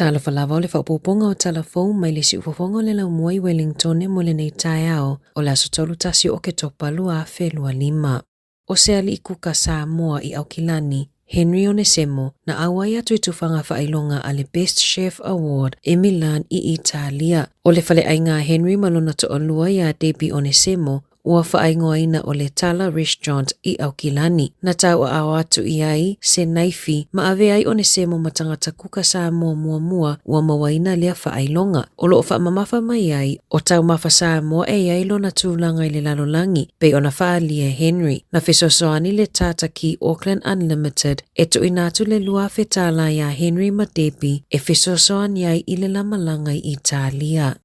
Talofa lava o le faaopoopoga o tala fou mai le siufofoga o le laumua i Wellingtone mo lenei taeao o le aso 31 o Oketopa 2025. O se alii kuka Samoa i Aukilani, Henry Onesemo, na auai atu i tufaga faailoga a le Best Chef Award i Milan i Italia. O le faleaiga a Henry ma lona toalua iā Debbie Onesemo, ua faaigoaina o le Tala Restaurant i Aukilani. Na tauaao atu i ai se naifi ma ave ai Onesemo ma tagata kuka Samoa muamua ua mauaina lea faailoga. O lo o faamamafa mai ai o taumafa Samoa e i ai lona tulaga i le lalolagi, pei ona faaalia e Henry. Na fesoasoani le Tata Ki Auckland Unlimited e tuuina atu le $2,000 iā Henry ma Debbie e fesoasoani ai i le lamalaga i Italia.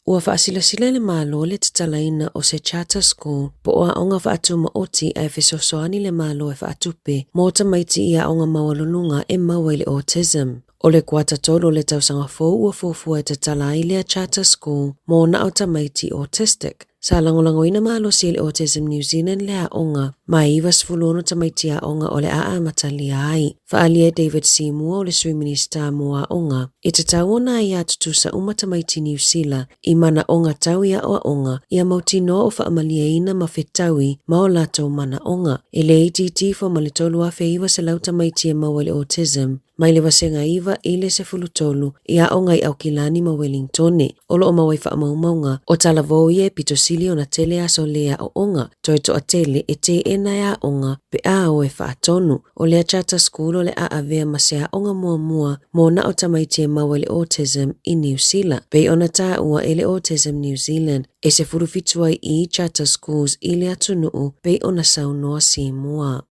Ua faasilasila e le Malo le tatalaina o se charter school po o aoga faatumaoti ae fesoasoani le Malo e faatupe mo tamaiti i aoga maualuluga e maua i le autism. O le kuata tolu o le tausaga fou ua fuafua e tatala ai lea charter school mo na o tamaiti autistic. Sa lagolagoina malosi e le Autism New Zealand le aoga ma e 96 tamaiti aoga o le a amatalia ai. Faaalia e David Seymour o le Sui Minisita mo Aoga, e tatau ona aia tutusa uma tamaiti Niu Sila i manaoga tau i aoaoga ia mautinoa o faamalieina ma fetaui ma o latou manaoga. E le itiiti ifo ma le 3,900 tamaiti e maua i le autism mai le vasega 9 i le 13 i aoga i Aukilani ma Welingtone. O lo o maua i faamaumauga o talavou ia e pito sili ona tele aso le aoaoga, toe toatele e teena e aoga pe a o e faatonu. O lea charter school o le a avea ma se aoga muamua mo na o tamaiti e maua i le autism i Niu Sila. Pei ona taua e le Autism New Zealand e 17 ai i charter schools i le atunuu pei ona saunoa Seymour.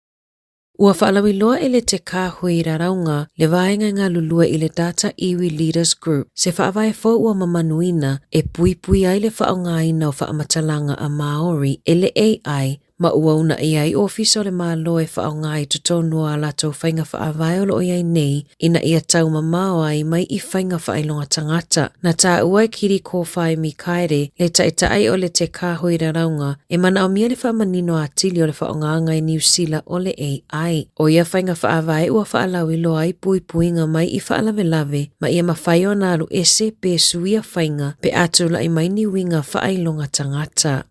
Ua faalauiloa e le Te Kāhui Raraunga le vaega e galulue i le Data Iwi Leaders Group se faavae fou ua mamanuina e puipui ai le faaaogaina o faamatalaga a Māori e le AI ma ua uunai ai Ofisa o le Malo e faaaoga i totonu o a latou faiga faavae o lo o i ai nei ina ia taumamao ai mai i faiga faailoga tagata. Na taua e Kiri Kōwhai Mikaere, le taitai o le Te Kāhui Raraunga, e manaomia le faamanino atili o le faaaogaga i Niu Sila o le AI. ʻO ia faiga faavae ua faalauiloa ai puipuiga mai i faalavelave ma ia mafai ona alu ese pe suia faiga pe a tulai mai ni uiga faailoga tagata.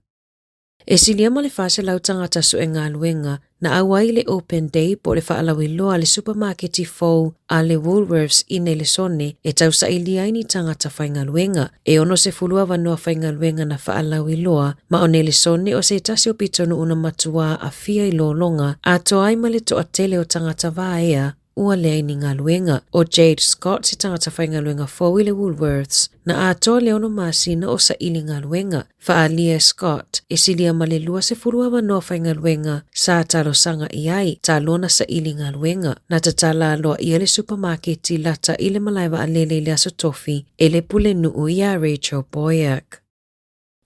E silia ma le 400 tagata sue galuega na auai i le Open Day po o le faalauiloa a le supamaketi fou a le Woolworths i Nelesone e tausailia ai ni tagata faigaluega. E 60 avanoa faigaluega na faalauiloa ma o Nelesone o se tasi o pitonuu na matuā aafia i lologa atoa ai ma le toatele o tagata vaea ua leai ni galuega. ʻO Jade Scott se tagata faigaluega fou i le Woolworths, na atoa le ono masina o saili galuega. Faaalia e Scott, e silia ma le 20 avanoa faigaluega sa talosaga i ai talu ona saili galuega. Na tatala aloaia le supamaketi lata i le malae vaalele i le Aso Tofi e le pulenuu iā Rachel Boyack.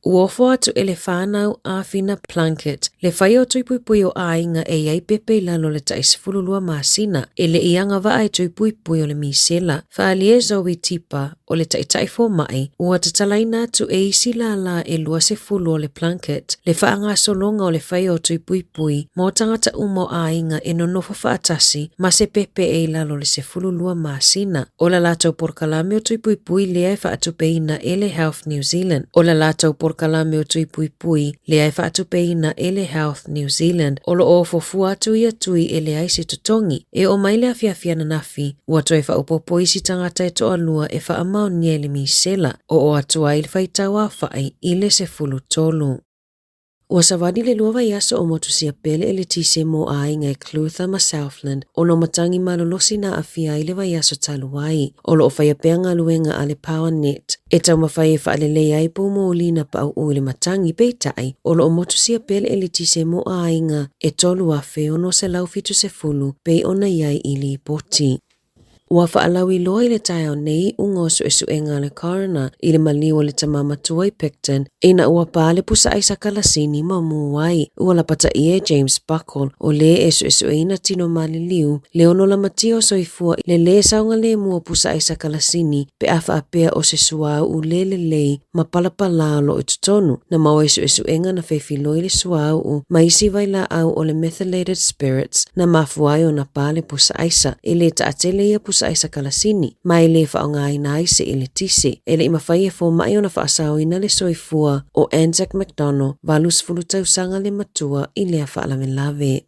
Ua ofo atu e le whānau āwhina Plunket le whai o Tuipuipui o Āinga e i ai pepe i lalo o le tai 12 masina e le i agavaa e Tuipuipui o le misela. Faaalia e Zoe Tipa o le taitai fomai ua tatalaina atu e isi lālā e 20 o le Plunket le faagasologa o le whai o Tuipuipui mō tagata uma o āinga e nonofo faatasi ma se pepe e i lalo o le 12 masina. O la latou polokalame o Tuipuipui lea e faatupeina e le Health New Zealand. O la latou polokalame o Tuipuipui lea e faatupeina e le Health New Zealand. O lo o ofo fua atu ia tui e leai se totogi. E oo mai le afiafi ananafi, ua toe faaopoopo isi tagata e toalua e faamaonia i le misela. Oo atu ai le faitau aofai i le 13. Ua savali le lua vaiaso o motusia pea le eletise mo aiga i Clutha ma Southland ona o matagi malolosi na aafia ai le vaiaso talu ai. O lo o faia pea galuega a le PowerNet e taumafai e faalelei ai poumoli na pauu i le matagi, peitai o lo o motusia pea le eletise mo aiga e 3,670 pei ona i ai i lipoti. Ua faalauiloa i le taeao nei iuga o suesuega a le coroner i le maliu o le tama matua i Picton ina ua pā le pusaaisa kalasini ma mū ai. Ua lapataia e James Buckle o lē e suesueina tino maliliu le ono lamatia o soifua i le lē saogalemu o pusaaisa kalasini pe a faapea o se suauu le lelei ma palapalā o lo o i totonu. Na maua i suesuega na feifiloi le suauu ma isi vailaau o le methylated spirits na mafua ai ona pā le pusaaisa. E le taatele ia pusaaisa. sa aisa kalasini, ma e lē faaaogaina ai se eletise. E le i mafai e fomai ona faasaoina le soifua o Anzac McDonald, 80 tausaga le matua i lea faalavelave.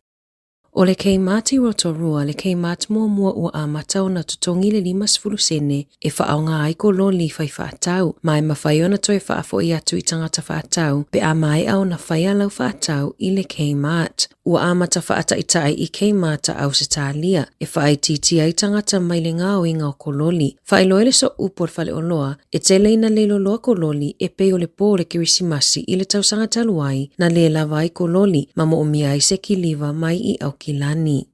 O le Kmart i Rotorua le Kmart muamua ua amata ona totogi le 50 sene e faaaoga ai kololi fai faatau, ma e mafai ona toe faafoi atu i tagata faatau pe a maea ona faia lau faatau i le Kmart. Ua amata faataitai i Kmart a Ausetalia e faaitiitia ai tagata mai le gaoiga o kololi. Faailoa ai le sooupu o le faleoloa e tele ina le loloa kololi e pei o le pō o le Kerisimasi i le tausaga talu ai na lē lava ai kololi ma moomia ai se kiliva mai i Aukilani.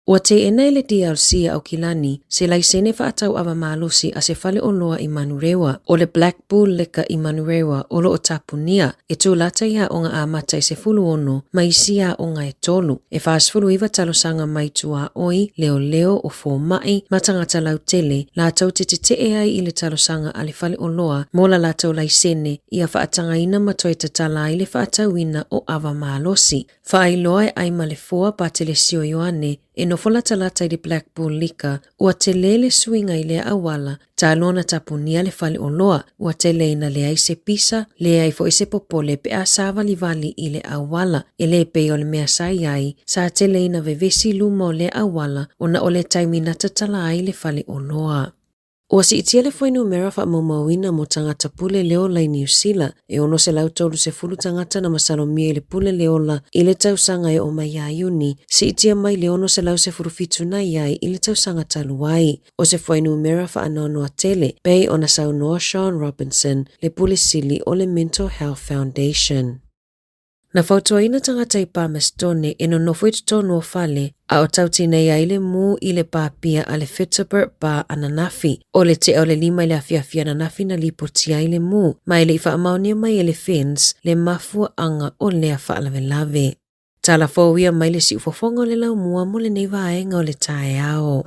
Ua teena e le DLC a Aukilani se laisene faatau ava malosi a se faleoloa i Manurewa, o le Black Bull Liquor i Manurewa o lo o tapunia, e tulata i aoga amata i 16 ma isi aoga e tolu. E 49 talosaga mai tuaoi, leoleo, o fomai ma tagata lautele latou te tetee ai i le talosaga a le faleoloa mo la latou laisene ia faatagaina ma toe tatala ai le faatauina o ava malosi. Faailoa e ai ma le foa Patelesio Ioane e nofo latalata i le Black Bull Liquor, ua tele le suiga i lea auala talu ona tapunia le faleoloa, ua tele ina leai se pisa, leai foi se popole pe a savalivali i le auala, e le pei o le mea sa i ai, sa tele ina vevesi luma o lea auala ona o le taimi na tatala ai le faleoloa. Ua siitia le fuainumera faamaumauina mo tagata pule le ola i Niu Sila, e 630 tagata na masalomia i le pule le ola i le tausaga e oo mai ia Iuni, siitia mai le 617 na i ai i le tausaga talu ai. O se fuainumera faanoanoa tele, pei ona saunoa Sean Robinson, le Pule Sili o le Mental Health Foundation. Na fautuaina tagata i Palmerston e nonofo i totonu o fale a o tautinei ai le mū i le pā pia a le Fitzherbert Bar ananafi. O le tea o le 5 i le afiafi ananafi na lipotia ai le mū, ma e le i faamaonia mai e le FENZ le mafuaaga o lea faalavelave. Tala fou ia mai le siufofoga o le laumua mo lenei vaega o le taeao.